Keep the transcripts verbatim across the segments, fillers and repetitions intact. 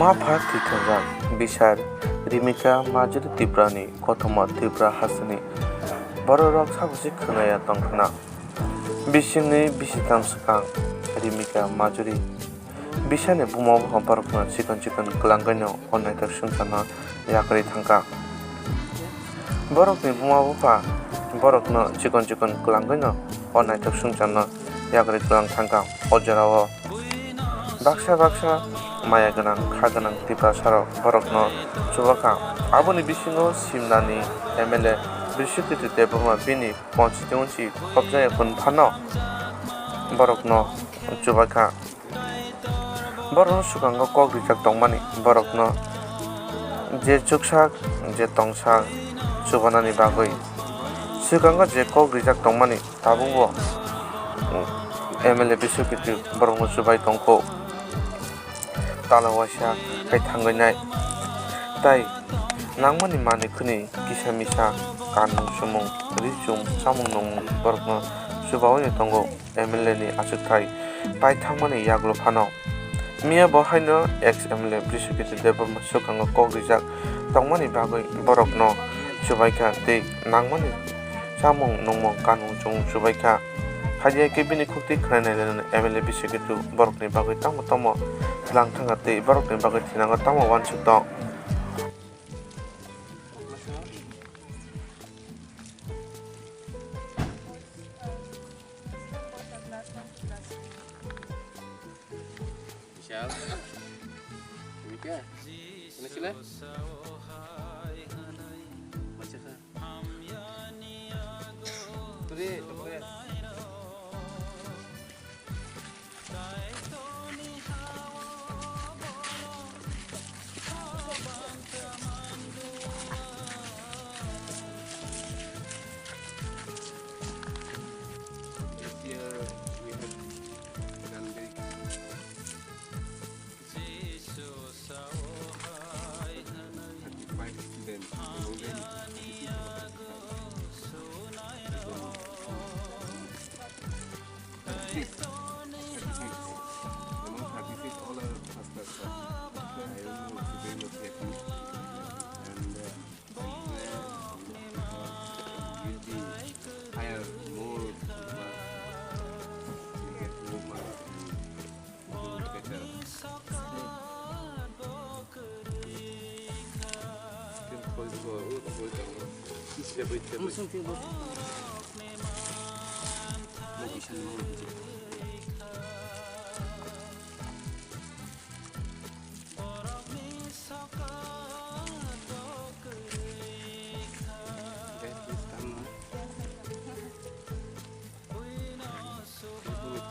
Mapha thwithajak bisar Rimika Majuri Tripurani kothoma Tripura hasteni bororok sabusi khwnaya tongthwna. Bisingni bisitham swkang Rimika Majuri bisani buma bupha borokno chikon chikon kwlangwino o naithok swngcharno yakarwi thangkha. Borokni buma bupha borokno chikon chikon kwlangwino o naithok swngcharno yakarwi kwlang thangkha. O jorao baksa baksa maya gwnang, kha gwnang Tiprasarok borokno chubakha. Aboni bisingo Simnani M L A Brishaketu Debbarma bini constituency khopjaya phano borokno chubakha. Borokno swkango kok rijak tongmani, borokno je chuksak, je tongsak chubanani bagwi swkango je kok rijak tongmani, tabukbo M L A Bishop Kitu borokno chubai tongkho. Tala waisa khai thangwi nai, tai nangmani manwi khwnwi kisa misa kanmung chumung, ri chum, chamung nungmung borokno chubaui tongo. M L A ni achukthai pai thangmani yagulo phano. Miya bo haino ex M L A Brishaketu Debbarma swkango kok rijak tongmani bagwi borokno chubaikha tei nangmani chamung nungmung kanmung chumung chubaikha. Haiya khe bini khukti khwnainai M L A Brishaketu borokni bagwi tamo tamo twlang thangkha tei borokni bagwi thinango tamo uansuk tong. Vishal. Mika. Mana sila? Baca kah? Tuli, tuli. This year we have done very good. Thirty-five students, among them thirty-six, thirty-six. Among thirty-six, all are first class. I am very much happy. And, uh, I pray, uh, we'll be higher, more, uh, we'll get more marks and do better.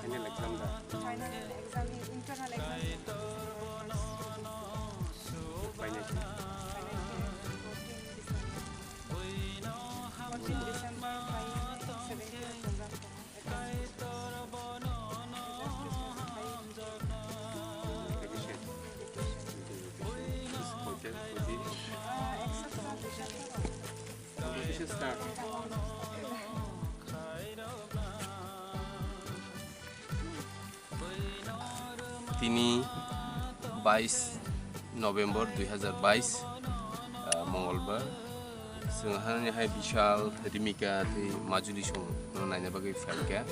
Final exam da? Final exam, internal exam. Final. Final fourteen December. Fourteen December, five seventeen program. Tini bais November dui hazar bais, ah, Mongolbar. Chwng hani hai Bishal, Rimika tei Majuli song no naina bagwi phaikha.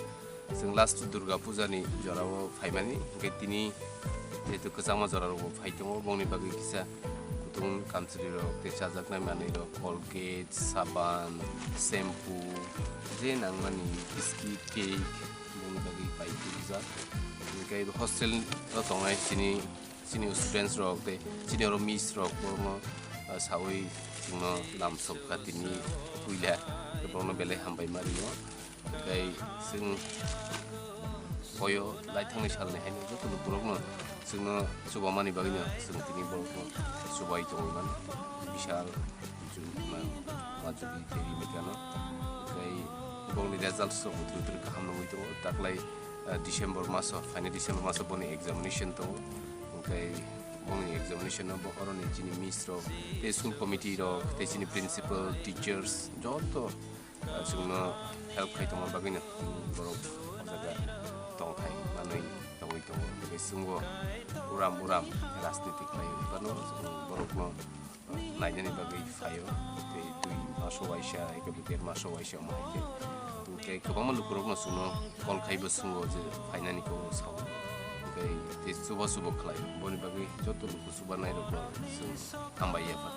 Chwng last Durga Puja ni jorao phaimani, hwnkhe tini jehetu kwchangma jorarokbo phai tongo, bongni bagwi kisa kutung kamchwlwi rok tei chajaknai manwi rok, Colgate, saban, shampoo, je nangmani biscuit, cake, bongni bagwi pai phurjak. Hwnkhe hostel o tongnai chini, chini students rok tei chini oro miss rok borokno, ah, saui chwngno lamsok kha tini puila, borokno belai hambai ma ringo. Tei chwng boyo laithangni salni haino jotono borokno chwngno chubamani bagwino chwng tini borokno chubai tongwi mano. Bishal, Juma, Majuli tei Rimikano. Tei bongni results rok bwtwrwi bwtwrwi kaham nungwi tongo. Taklai, ah, December maso, phaini December maso boni examination tongo. Tei bongni examination no bo oroni chini miss rok, tei school committee rok, tei chini principal, teachers, joto ah, chwngno help khai tongma bagwino borok o jaga tongthai manwi tongwi tongo. Tei chwngbo uram uram rajniti khlaiwi ba nainani bagwi phaio, tei dui maso waisa eke bo der maso waisa omo hai khe. Tei kwbangma lukurokno chwngno call khaibo swngo je phainani kok sao, tei chuba chubo khlaio. Boni bagwi joto luku chuba nairokno chwng hambai ya pha.